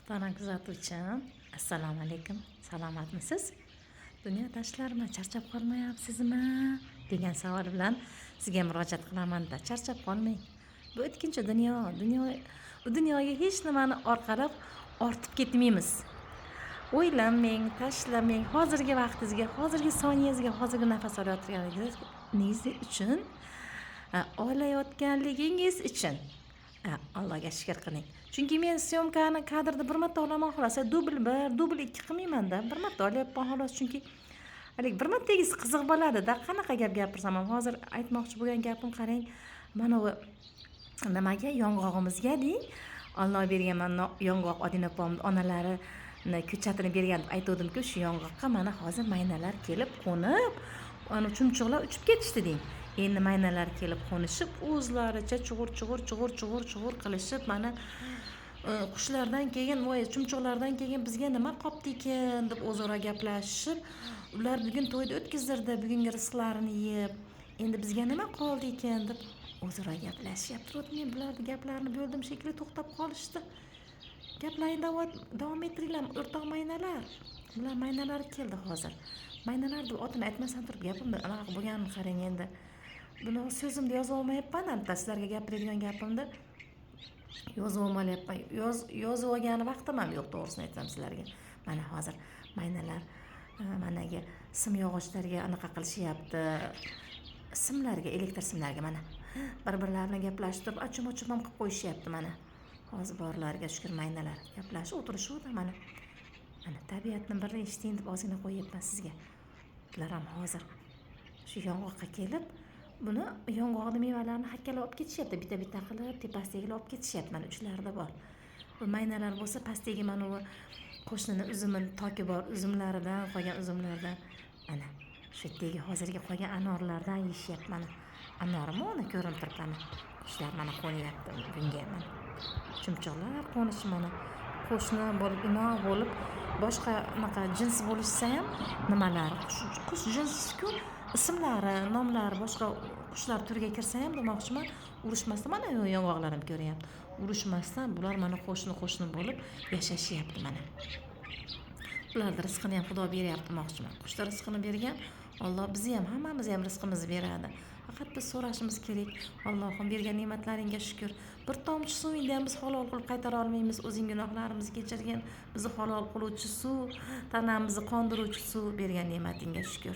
Muhtaram kuzatuvchim, assalomu alaykum. Salomatmisiz? Dunyo tashlarmi, charchab qolmayapsizmi degan savol bilan sizga murojaat qilamanda. Charchab qolmang. Bu o'tkinchi dunyo, dunyo, bu dunyoga hech nimani orqalab ortib ketmaymiz. O'ylanmang, tashlamang. Hozirgi vaqtingizga, hozirgi soniyangizga, hozirgi nafas olayotganingiz uchun, olayotganligingiz uchun Allohga shukur qiling. Chunki men syomkani, kadrni bir marta olaman, xolos. Dubl bir, dubl ikki qilmaymanda, bir marta olyapman, xolos. Chunki haligi bir martagisi qiziq bo'ladida, qanaqa gap gapirsam ham. Hozir aytmoqchi bo'lgan gapim, qarang, mana bu nimaga, yong'og'imizga deng, Olloh bergan mana yong'oq, Odina opamni onalarini ko'chatini bergan deb aytuvdimku, shu yong'oqqa mana hozir maynalar kelib qo'nib, ana chumchuqlar uchib ketishdi deng. Endi maynalar kelib qo'nishib, o'zlaricha chug'ur chug'ur chug'ur chug'ur chug'ur qilishib, mana qushlardan keyin, voy, chumchuqlardan keyin bizga nima qolibdi ekan deb o'zaro gaplashishib, ular bugun to'yni o'tkazdirdi, bugungi rizqlarini yeb, endi bizga nima qoldi ekan deb o'zaro gaplashishyapti. Men bularni gaplarini bo'ldim shekilli, to'xtab qolishdi. Gaplaringni davom ettiringlar, o'rtoq maynalar. Bular maynalar keldi hozir. Maynalar deb otini aytmasdan turib gapimni anaqa bo'lganini qarang endi. Buni so'zimda yozib olmayapman, bitta sizlarga gapiradigan gapimni yozib olmayapman. Yozib olgani vaqtim ham yo'q, to'g'risini aytsam sizlarga. Mana hozir maynalar managi sim yog'ochlarga anaqa qilishyapti. Simlarga, elektr simlarga mana bir-birlari bilan gaplashib turib, achum-achum ham qilib qo'yishyapti mana. Hozir borlariga shukur, maynalar gaplashib o'tirishuvdi mana. Mana tabiatni birini eshiting deb ozgina qo'yyapman sizga. Bular ham hozir shu yong'oqqa kelib, buni, yong'oqni mevalarini hakkalab olib ketishyapti, bitta-bitta qilib tepasidagilar olib ketishyapti. Mana uchlarida bor. Bu maynalar bo'lsa pastdagi mana bu qo'shnini uzumini toki bor, uzumlaridan qolgan, uzumlardan, mana shu yerdagi hozirgi qolgan anorlardan yeyishyapti mana. Anormi uni ko'rinib turibdi mana. Qushlar mana qo'nyapti bunga mana. Chumchuqlar qo'nishi mana, qo'shni bo'lib, inoq bo'lib, boshqa anaqa jins bo'lishsa ham, nimalari qush jinsiku, ismlari, nomlari boshqa qushlar turiga kirsa ham demoqchiman, urushmasdan mana yong'oqlar ham ko'ryapti. Urushmasdan bular mana qo'shni qo'shni bo'lib yashashyapti mana. Ularni rizqini ham Xudo beryapti demoqchiman. Qushlar rizqini bergan Alloh bizni ham, hammamizni ham rizqimizni beradi. Faqat biz so'rashimiz kerak. Allohim, bergan ne'matlaringga shukur. Bir tomchi suvingni ham biz halol qilib qaytara olmaymiz. O'zing gunohlarimizni kechirgin. Bizni halol qiluvchi suv, tanamizni qondiruvchi suv, bergan ne'matingga shukur.